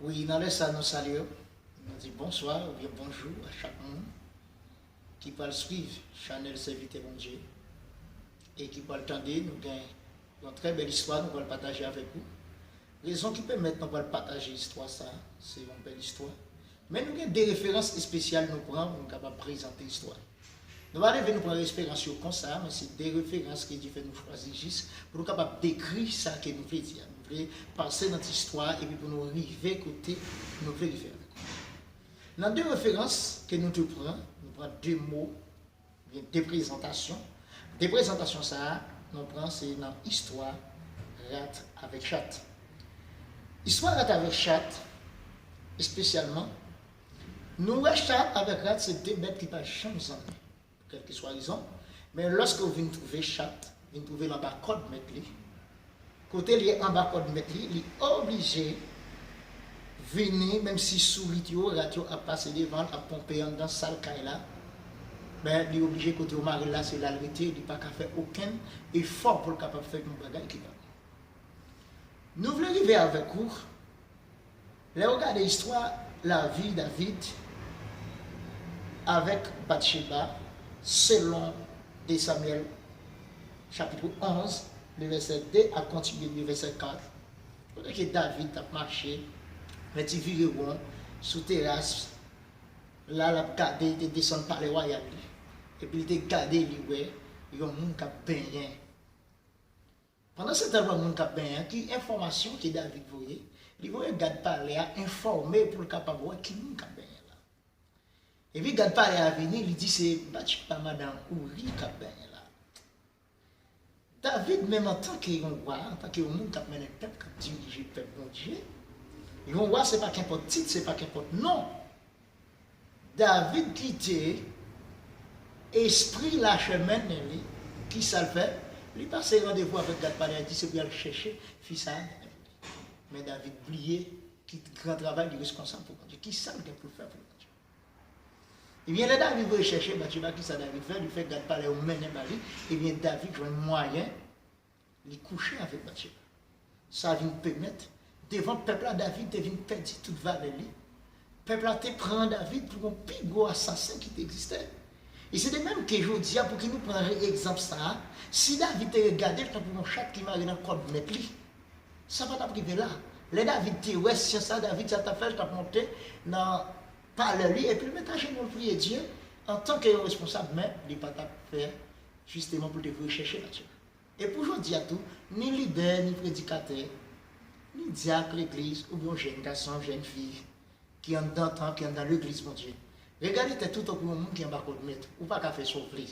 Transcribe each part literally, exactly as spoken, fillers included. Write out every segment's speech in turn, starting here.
Wi, nan lè sa nou salye w, nou di bonswa oubyen bonjou a chak moun ki pral swiv chanèl Sèvitè Bondye e ki pral tande nou gen yon trè bèl istwa nou pral pataje avèk ou. Rezon ki pèmèt nou pral pataje istwa sa, se yon bèl istwa. Men nou gen de referans espesyal nou pran pou nou kapab prezante istwa. Nou pa leve nou pran referans yo konsa, men se de referans ke Dye fè nou chwazi jis pou nou kapab dekri sa ke nou vle di a. Nou vle pase nan ti istwa epi pou nou rive kote nou vle rive avèk ou. Nan de referans ke nou te pran, nou pran de mo, oubyen de prezantasyon. De prezantasyon sa a, nou pran se nan istwa rat avèk chat. Istwa rat avèk chat, espesyalman, nou wè chat avèk rat se de bèt ki pa janm zanmi, pou kèlkeswa rezon. Men lòske w vin twouve chat, vin twouve l anba kòd mèt li, kote l ye anba kòd mèt li, li oblije vini, menm si sourit yo, rat yo ap pase devan l, ap ponpe anndan sal kay la, men li oblije kote yo mare l la, se la l rete, li pa ka fè okenn efò pou l kapab fè yon bagay ki pa bon. Nou vle rive avèk ou, lè w gade istwa lavi David avèk Batcheba, selon de Samyèl chapit onz, de vèsè de a kontinye de vèsè kat, kote ke David t ap mache, fè ti vire won sou teras la, l ap gade, li te desann palè wayal li, epi li te gade, li wè yon moun k ap benyen. Pandan se tan l wè moun k ap benyen an, ki enfòmasyon ke David voye? Li voye gad palè a enfòme pou l kapab wè ki moun k ap benyen la. Epi gad palè a vini, li di se Batcheba madanm Ouri k ap benyen la. David menm antanke yon wa, antanke yon moun k ap mennen pèp, k ap dirije pèp Bondye, yon wa se pa kenpòt tit, se pa kenpòt non. David kite espri lachè mennen li. Kisa l fè? Li pase randevou avèk gad palè a, li di se pou y al chèche fi sa a mennen pou li. Men David bliye ki gran travay li reskonsab pou Bondye. Kisa l gen pou l fè pou Bondye? Ebyen, lè David voye chèche Batcheba, kisa David fè? Li fè gad palè yo mennen ba li. Ebyen, David jwenn mwayen li kouche avèk Batcheba. Sa vin pèmèt, devan pèp la, David te vin pèdi tout valè li. Pèp la te pran David pou yon pi gwo asasen ki te egziste. E se de menm ke jodi a, pou ki nou pran egzanp sa a, si David te ret gade l tankou yon chat ki mare nan kòd mèt li, sa pa t ap rive la. Lè David te wè syen sa, David sa t ap fè, l t ap monte nan palè li, epi l met ajenou l priye Dye, antanke yon responsab, men li pa t ap fè, jisteman pou l te voye chèche Batcheba. E pou jodi a tou, ni lidè, ni predikatè, ni dyak legliz, oubyen yon jèn gason, yon jèn fi, ki anndan tan, ki anndan legliz Bondye, regade tèt ou tankou yon moun ki anba kòd mèt. Ou pa ka fè sa w vle.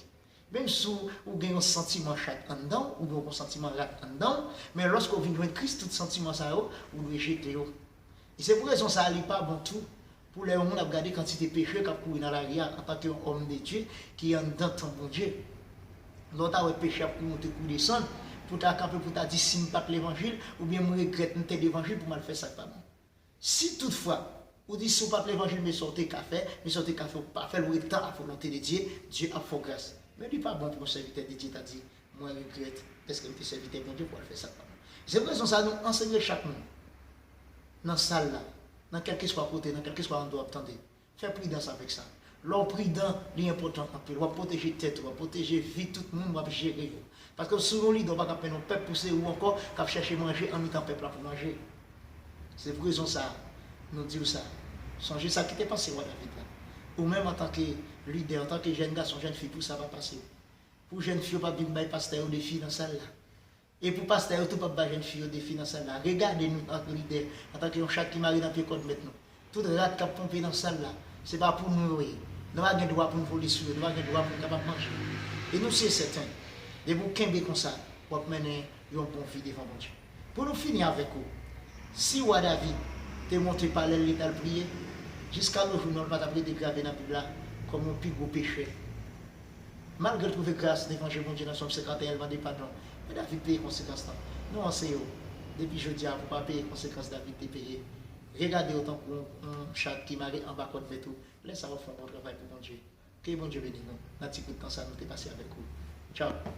Menm si w gen yon santiman chat anndan w, oubyen w gen yon santiman rat anndan w, men lòske w vin jwenn Kris, tout santiman sa yo, ou dwe jete yo. E se pou rezon sa a, li pa bon tou pou lè yon moun ap gade kantite peche k ap kouri nan lari a, antanke yon òm de Dye ki anndan tan Bondye. Lè w ta wè peche ap kou monte kou desann, pou w ta kanpe pou w ta di si m pa t levanjil, oubyen m regrèt m te levanjil pou m al fè sa k pa bon. Si toutfwa, ou di si w pa t levanjil, men sa w te ka fè, men sa w te ka fè, ou pa fè l, ou ret nan la volonté de Dieu, Dye ap fè w gras. Men li pa bon pou yon sèvitè de Dye ta di, mwen regrèt dèske m te sèvitè Bondye pou al fè sa k pa bon. Se pou rezon sa a nou ansenye chak moun nan sal la, nan kèlkeswa kote, nan kèlkeswa andwa w ap tande. Fè pridans avèk sa. Lè w pridan, li enpòtan anpil. W ap pwoteje tèt ou, w ap pwoteje vi tout moun w ap jere yo. Paske si w yon lidè, w pa ka mennen yon pèp pou se ou ankò k ap chèche manje an mitan pèp la pou manje. Se pou rezon sa a, nou di w sa. Sonje sa ki te pase wa David la. Ou menm antanke lidè, antanke jèn gason, jèn fi, pou sa pa pase w. Pou jèn fi yo pa vin bay pastè yo defi nan sal la. E pou pastè yo tou p ap bay jèn fi yo defi nan sal la. Regade nou antanke lidè, antanke yon chat ki mare nan pye kòd mèt nou. Tout rat k ap ponpe nan sal la, se pa pou nou yo ye. Nou pa gen dwa pou n vole sou yo, nou pa gen dwa pou n kapab manje yo. E nou si e sèten, depi w kenbe konsa, w ap mennen yon bon vi devan Bondye. Pou nou fini avèk ou, si wa David te monte palè l, li t al priye, jiska nou jou nou, l pa t ap rete grave nan Bib la kòm yon pi gwo pechè. Malgre l twouve gras devan je Bondye nan Sòm senkanteyen, l mande padon. Men David peye konsekans lan. Nou anseye w, depi jodi a, pou w pa peye konsekans David te peye. Regade w tankou yon, yon chat ki mare anba kòd mèt ou. Lè sa a, w ap fè yon bon travay pou Bondye. Ke Bondye beni nou nan ti bout tan sa a nou te pase avèk ou. Tchaw!